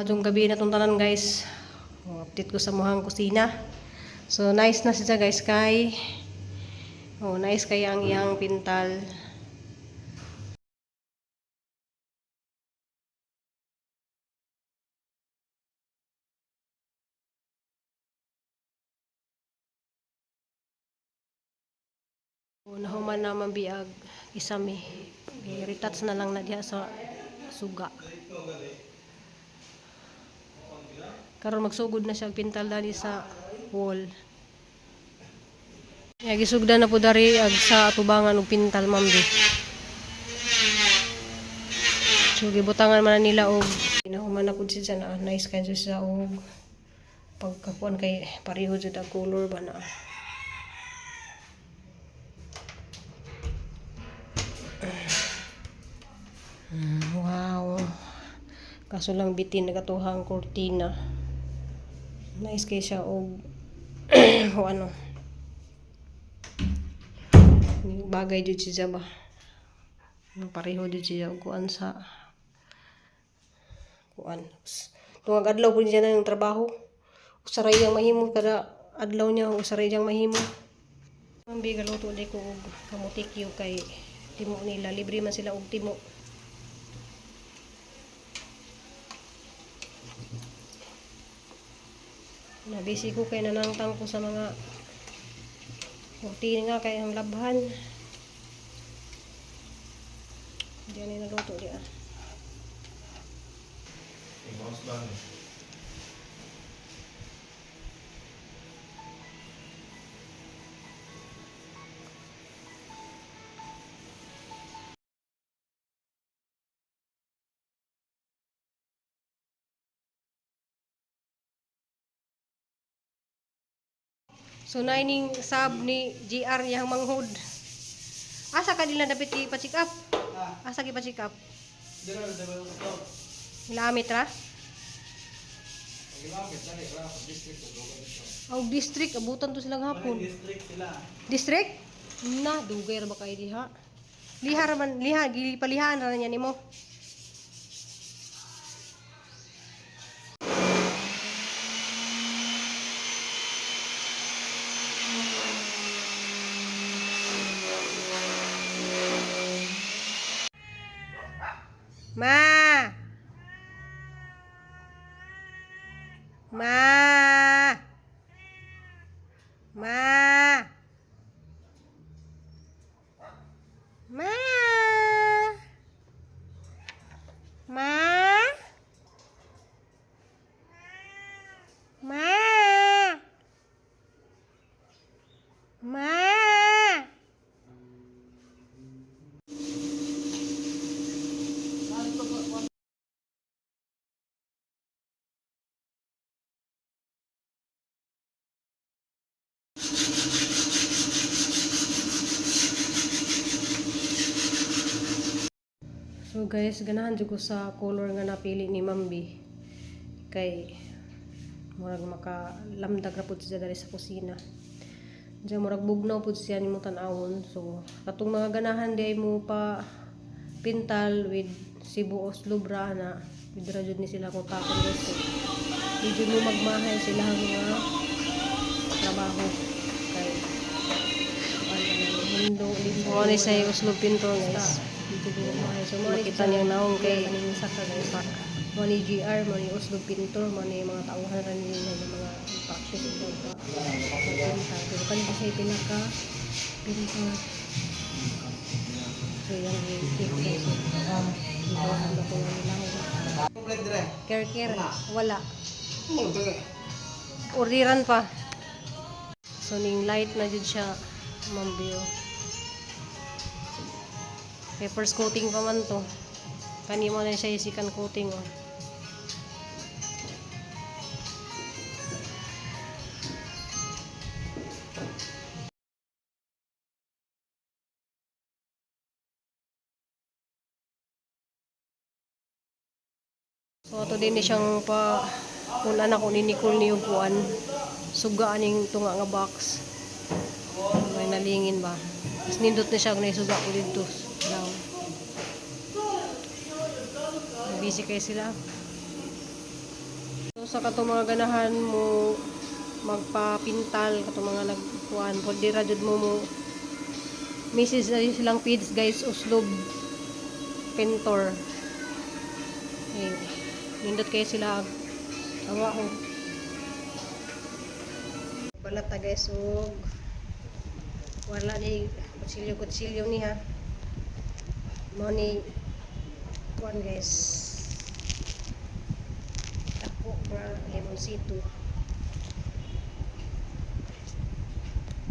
Maadtong gabi na tong tanan, guys. Oh, update ko sa muhang kusina. So nice na siya, guys, kay oh, nice kay ang iyang pintal. Oh, nahuman naman biag isami. I-retouch na lang na diha sa suga. Karon magsugod na siya og pintal dali sa wall. Ya, gisugdan na po dari ag sa atubangan og pintal, mambi. So gibutangan man na nila og ginahuman na pud siya na nice kay siya og pagkakuan kay pareho jud ang color ba na. Wow. Kaso lang bitin nagatuhang kurtina. Nice kay siya og o ano. Bagay jud siya ba. Pareho jud siya og kuan sa kuan. Tungag adlaw pud siya na yung trabaho. Usaray yang mahimo kada adlaw niya, usaray yang mahimo. Ang bigaluto di ko og kamutikyo kay timo nila, libre man sila og timo. Nabisi ko kay nanangtang ko sa mga kurtina nga kay ang labhan. Diyan ay naluto diya. So naining sab ni GR niyang manghod. Asa ka nila dapat ipa-check up? Asa ka ipa-check up? Ilamit ra? Aw, district abutan to silang hapon. District sila. District? Na, dugay ra ba kayo diha? Liha ra man, liha, gipalihaan ra na niya nimo. Ma! Ma! Ma! Ma! Ma! Ma! Ma! So guys, ganahan jud ko sa color nga napili ni Mambi. Kay murag makalamdag ra pud siya diri sa kusina. Diyan murag bugnaw pud siya nimo tan-awon. So katong mga ganahan di ay mo pa pintal with Cebu Oslob ra na with ra jud ni sila kung takon, guys. So, di jud mo magmahay sila ang mga trabaho kay ano limbo. Mo ni sa Oslob Pintor, guys. So makita niyang naong kay saka, guys. Mo ni GR, mo ni Oslob Pintor, mo ni mga tauhan ra nila ng mga practice ito pa. Pinta. Pero kan siya pinaka pintor. So yang i-take, guys. Gawahan ako ng ilaw. Complete dire. Care care wala. Orderan pa. So ning light na jud siya, mambio. Kay first coating pa man to. Kani mo na siya yung second coating, oh. So ato din ni siyang pa kung anak ko ni Nicole ni yung kuan. Suga aning tunga nga box. May nalingin ba. Mas nindot na siya kung naisuga ko dito. Daw. Busy kayo sila. So sa katong mga ganahan mo magpapintal, katong mga nagkuan, pwede ra jud mo mo message na silang page, guys, Uslob Pintor. Eh, nindot kayo sila awa ko. Balat ta, guys, og wala ni kutsilyo kutsilyo ni ha. Mo ni kuan, guys. Dako nga lemonsito.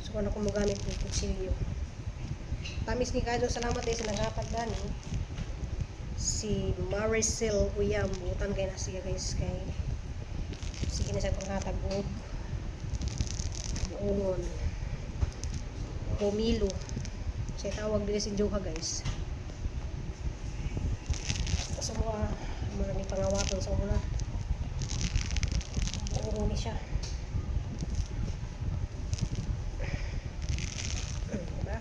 So ano ko mogamit ng kutsilyo. Tamis ni kayo, salamat eh sa naghatag gani. Si Maricel Uyam, butan kay na siya, guys, kay sige na siya panghatag og buongon. Pomilo. Siya tawag dili si Joha, guys. Sa mga mga ni pangawaton sa una. Buongon ni siya. Diba?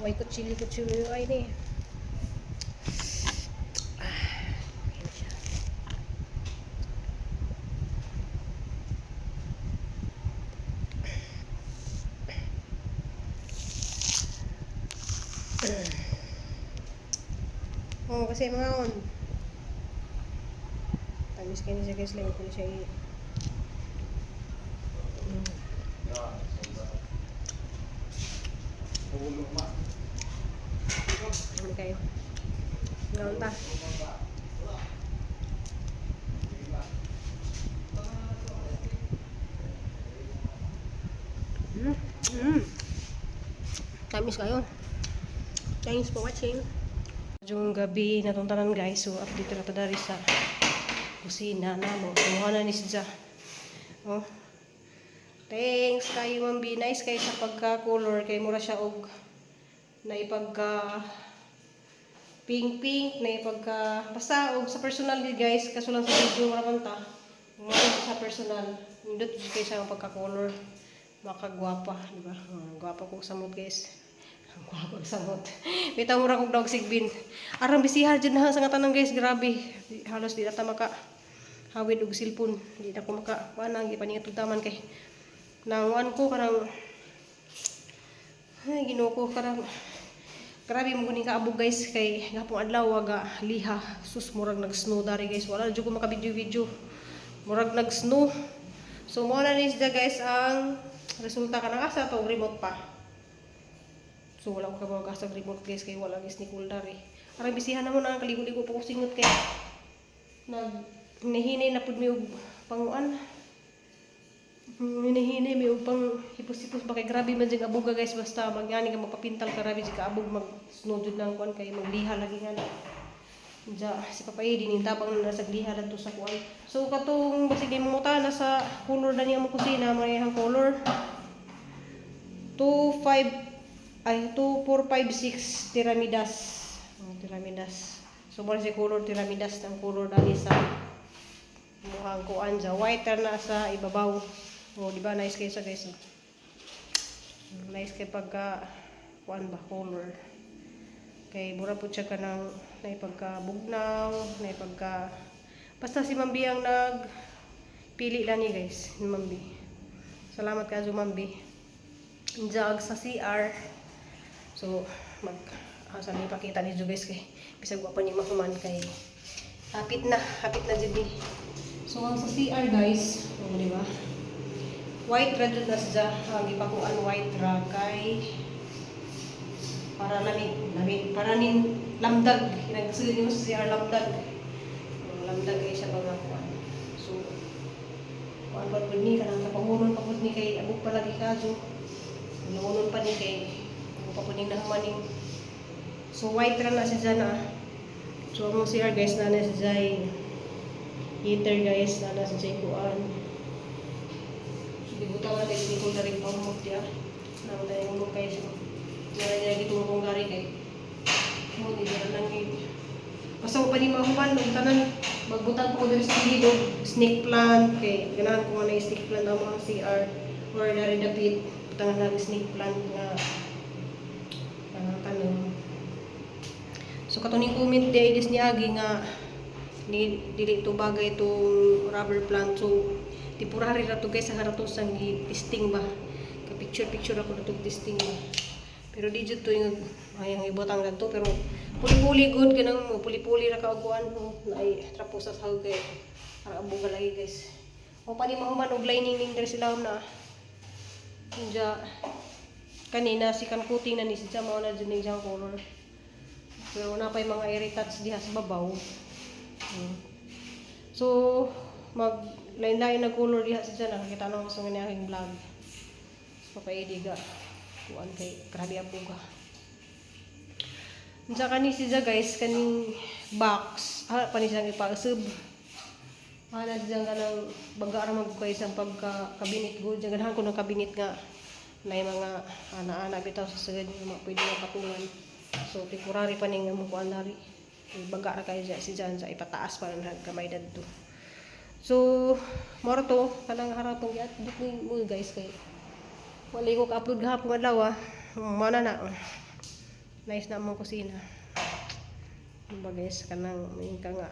Way kutsilyo kutsilyo ay ni. Ah, okay na siya. Oo, kasi mga on. Tamis kayo siya, guys, lang ko siya Ano kayo? Ngaon ta. Tamis kayo. Thanks for watching. Yung gabi natong tanan, guys, so update na ta dari sa kusina namo. Kumuha na ni siya. Oh. Thanks kayo, Ma'am B. Nice kayo sa pagka-color kay mura siya og naipagka pink pink, naipagka basta og sa personal gid, guys, kaso lang sa video mura man ta. Mura sa personal. Nindot jud kay siya ang pagka-color. Makagwapa, di ba? Oh, gwapa kog samot, guys. Ang gwapa og samot. Bitaw mura kog dog sigbin. Arang bisiha jud na sa nga tanan, guys, grabe. Halos di na ta maka hawid og cellphone. Di na ko maka kuan ang gipaningat taman kay nanguan ko kanang ay Ginoo ko kanang grabe mo kuning kaabog, guys, kay gapong adlaw waga liha, sus, murag nag-snow dari, guys. Wala jud ko maka video video, murag nag-snow. So mo na ni siya, guys, ang resulta kanang asa to remote pa. So wala ko kabaw sa remote, guys, kay wala guys ni cool dari. Aray bisihan na mo na ang kaligo-ligo pa ko singot kay nag hinihinay na pud mi og panguan. Hinihinay mi og pang hipos-hipos ba kay grabe man jud abuga, guys, basta magyani ka magpapintal ka, grabe jud kaabog, mag snow jud nang kuan kay magliha lagi nga. Ja, si Papa Edi ning tabang na sa gliha dadto sa kuan. So katong basig mo muta na sa color na niya mo kusina, may ang color 2 5 ay 2 4 5 6 tiramidas. Oh, tiramidas. So mo si color tiramidas ng color dali sa muhang kuan ja. White na sa ibabaw. Oh, di ba nice kayo sa, guys? Oh. Nice kay pagka kuan ba color. Kay mura po siya kanang naipagka bugnaw, naipagka basta si Mambi ang nag pili lang ni, guys, ni Mambi. Salamat ka Mambi. Jag sa CR. So mag asa ni pakita ni guys kay bisag wa pa ni mahuman kay hapit na jud ni. So ang sa CR, guys, oh, di ba? White ra jud na siya, ang gipakuan white ra kay para lami lami para nin lamdag nagsulod mo sa CR lamdag. Ang lamdag kay siya mga kuan. So kuan pa pud ni kanang kapangunon pa pud ni kay abog pa lagi kadyo. Nangunon pa ni kay abog pa pud ning nahumaning. So white ra na siya na. So among CR, guys, na na siya heater, guys, na na siya kuan. So gibutang na tayo dito na rin pamot ya. Nang tayo mo kay siya. Nara niya gitungkong gari kay mo di na lang eh. Basta mo pa ni mahuman og tanan magbutang ko diri sa gilid og snake plant kay ganahan ko nga na snake plant ang mga CR or dari dapit butangan lang snake plant nga tanom. So katuning comment di is ni agi nga Ni dili to bagay itong rubber plant. So temporary ra to, guys, ang harato sang gi-testing ba. Ka picture picture ako na to, testing ba. Pero di jud to yung ay ang ibutang kadto, pero puli-puli good kanang mo puli-puli ra ka og kuan mo naay trapo sa sahog kay para abuga lagi, guys. O pa ni mahuman og lining ning diri sila na. Unja kanina si kan coating na ni siya, mao na jud ning siyang color. Pero na pa'y mga i-retouch diha sa babaw. So mag lain-lain na color diha siya, nakakita na ko sa nga aking vlog. So papaidi ga kuan kay grabe abuga. Unsa kani siya, guys, kaning box ha pa ni siyang ipasub. Ana siya kanang baga ra man kay isang pagka cabinet good. Ganahan ko ng cabinet nga na mga ana-ana bitaw sa sugod nga mga pwede nga patungan. So temporary pa ning among kuan dari. Baga ra kayo si Jan sa ipataas pa lang gamay dadto. So moro to kanang harapon giatdok ni mo, guys, kay wala ko ka-upload gahapon adlaw ah. Mao na na. Nice na among kusina. Diba, guys, kanang may ka nga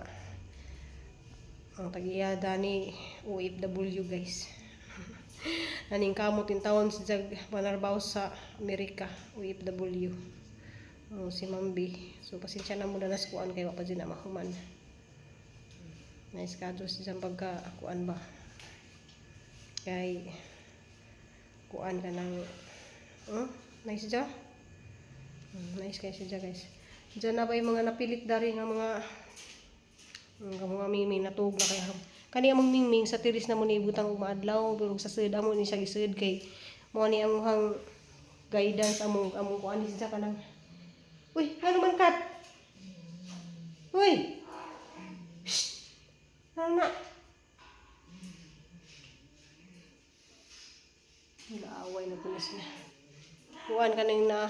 ang tag-iya dani OFW, guys. Naning kamot in taon sa jag manarbaho sa Amerika, OFW. Oh, si Mambi. So pasensya na muna na sa kuan kay wa pa na mahuman. Nice kadto siya pagka kuan ba. Kay kuan ka ng nice siya. Nice kay siya, guys. Diyan na ba yung mga napilit dari nga mga mingming natug na kay kani among mingming sa tiris na mo ni ibutang ug maadlaw, pero sa sud amo ni siya gisud kay mo ni among guidance, among among kuan ni siya kanang. Uy, ano man kat? Uy! Shh! Ano na? Nag-aaway na po na sila. Kuan kaning na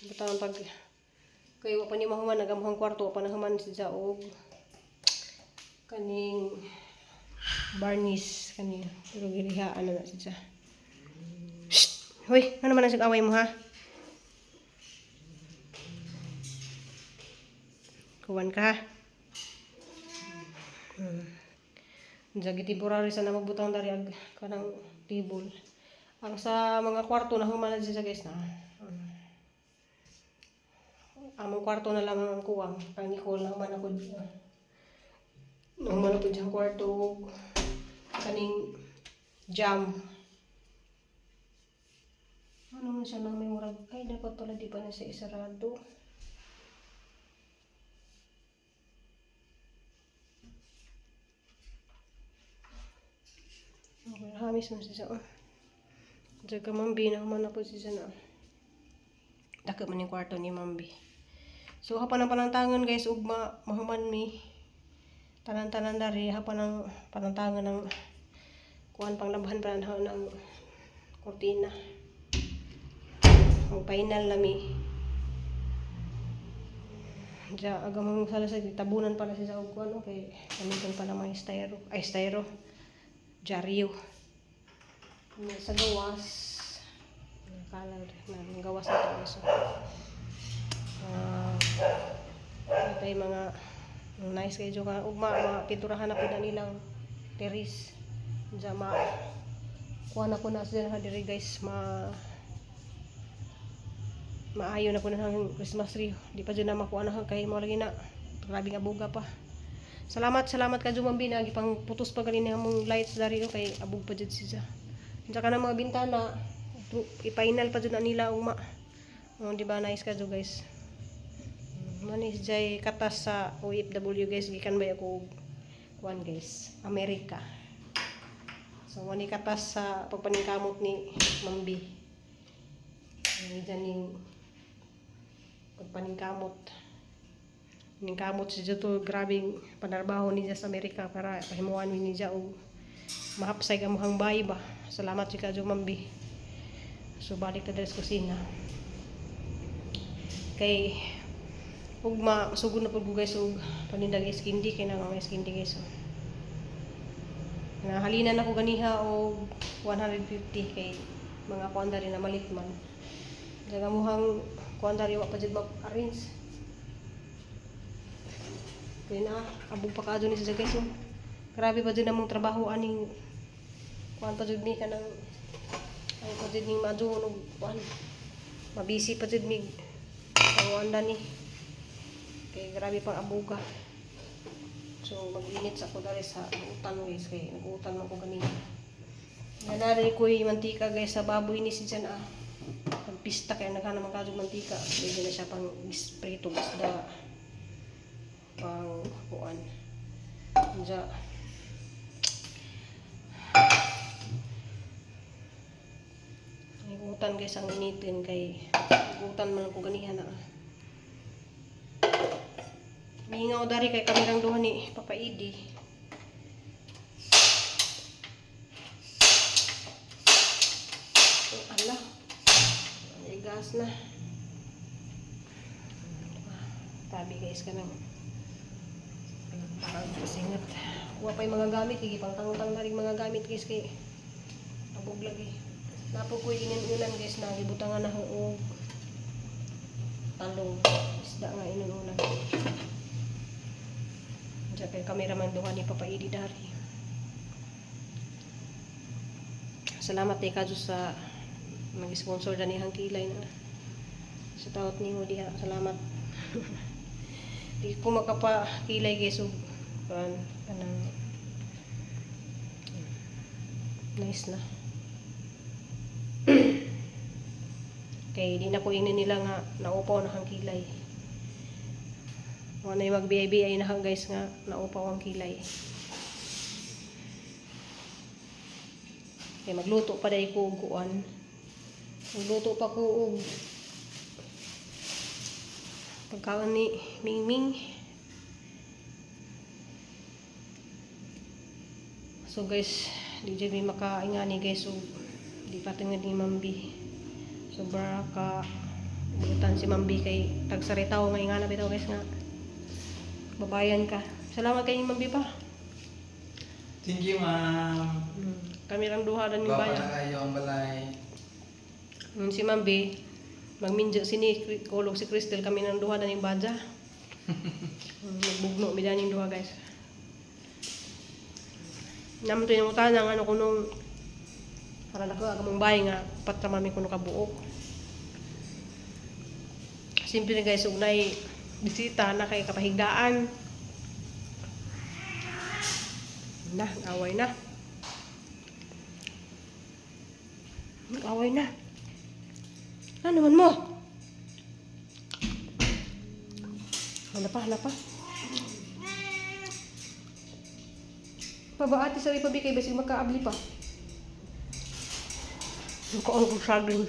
butang pag kay wa pa ni mahuman nagamuhang kwarto, wa pa nahuman siya og kaning varnish kani, pero girihaan na na siya. Shh! Hoy, ano man ang away mo, ha? Kuwan ka, ha? Diyan temporary sa na magbutang dari ag kanang table. Ang sa mga kwarto na human na siya, guys, na. Among kwarto na lang ang kuwang. Ang Nicole na human ako. Nahuman ako diyang kwarto ug kaning jam. Ano man siya nang may murag ay dapat pala di pa na siya isarado. Okay, hamis man siya. Oh. Diyan ka Mambi, nahuman na po siya na. Dako man yung kwarto ni Mambi. So hapan ang panantangan, guys, ug mahuman mi. Tanan-tanan dari hapan ang panantangan ng kuan pang labhan pa ng kurtina. Ang final na mi. Diya, aga mong sala sa tabunan pala siya sa og kuan, okay. Gamiton pala mga styro, ay styro. Dyaryo. Sa gawas, color na gawas na to. So, ito yung mga nice kayo ka ugma mga pinturahan na po na nilang terrace. Diya ma kuha na ko na sila diri, guys, ma maayo na po na ang Christmas tree. Di pa dyan na makuha na kay mo lagi na grabe nga buga pa. Salamat, salamat ka Jumambi na gipang putos pa ganin among lights dari kay abog pa jud siya. Diyan ka na mga bintana, i-final pa jud na nila ugma. Oh, di ba nice ka guys? Manis jay katas sa OFW, guys, gikan ba ako og kuan, guys, Amerika. So wani katas sa pagpaningkamot ni Mambi. Ani dyan ning pagpaningkamot. Ningkamot siya to, grabing panarbaho niya sa Amerika para pahimuan mi niya og mahapsay ka muhang bahay ba. Salamat si Kadyo Mambi. So balik ta diri sa kusina. Kay ugma sugod na pud ko, guys, og panindag ice candy kay nang ice candy, guys. So, nahalinan ako ganiha og 150 kay mga kuan diri na malit man. Daga muhang kuan dari wa pa jud mag-arrange. Kaya na, abog pa kaadto ni siya, guys. Oh. Grabe pa dyan namong trabaho aning kuan pa jud mi kanang ay pa jud ning maadto og kuan. Mabisi pa jud mig panguan ni. Kay grabe pang abuga. So mag-init sa ako dali sa utan, guys, kay nag-utan man ko ganina. Nanari ko yung mantika, guys, sa baboy ni si Jan ah. Pagpista kaya naghanap man kadto mantika. Pwede na siya pang prito isda. Pang kuan. Diya. Ay, utan, guys, ang initin kay utan man ko ganihan na. Mingaw dari kay kami lang duha ni Papa Idi. Oh, ala. May gas na. Tabi, guys, ka nang parang pasingat. Kuha pa yung mga gamit, kay pangtangtang na rin mga gamit, guys, kay abog lagi. Napo ko inunan, guys, na gibutangan na og talong isda nga inunan. Diyan kay cameraman duha ni Papa Idi dari. Salamat kay kadto sa nag-sponsor dani hang kilay na. Sa tawot nimo diha, salamat. Di ko makapakilay, guys, og kuan kanang nice na. Kay di na ko ingnan nila nga naupaw na ang kilay. Wala na yung mag-BI-BI na, guys, nga naupaw ang kilay. Kay magluto pa dahil ko og kuan. Magluto pa ko og pagkaon ni Mingming. So guys, di jud mi makaingani, guys, so di pa tingad ni Mambi. Sobra ka butan si Mambi kay tagsaritaw nga ingana bitaw, guys, nga babayan ka. Salamat kay Mambi pa. Thank you, ma'am. Kami lang duha dan ni Gwapa bayan. na kayo ang balay. Yun si Mambi, magminjo si ni kulog si Crystal, kami nang duha na ning badya. Nagbugno mi daning duha, guys. Naman to yung utana nga ano kunong para nako kamong bahay nga patra mami kuno kabuok. Simple na, guys, ug nay bisita na kay kapahigdaan. Na, away na. Away na. Ano naman mo? Hala pa, hala pa. Pabaati sa Republic kay basig makaabli pa. Kaon ko saging.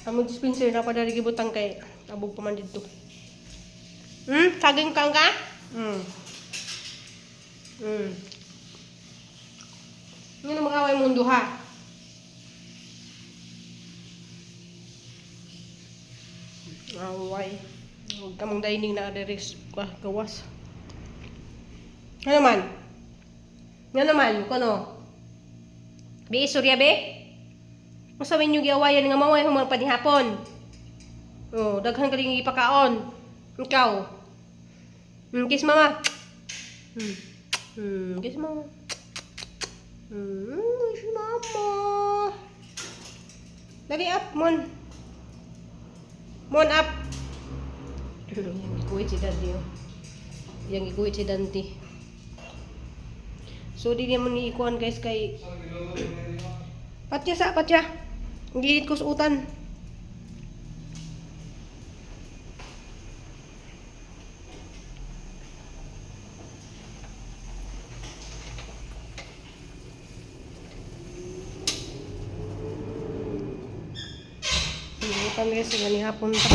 Among dispenser na pa dari gibutang kay abog pa man didto. Saging kang ka? Ngano makaway mong duha? Away. Huwag ka mong dining na diri gawas. Ano man? Nga naman, kuno. Be, surya be? Masa inyo giawayan nga maway human pa ni hapon? Oh, daghan ka ding ipakaon. Ikaw. Kiss mama. Kiss mama. Kiss mama. Dali up, Mon. Mon up. Yang gikuhit si Daddy. Oh. Yang gikuhit si Dante. So, di naman ni ikuan, guys, kay patya sa patya. Gilit ko sa utan. Utan, guys, gani hapon ta.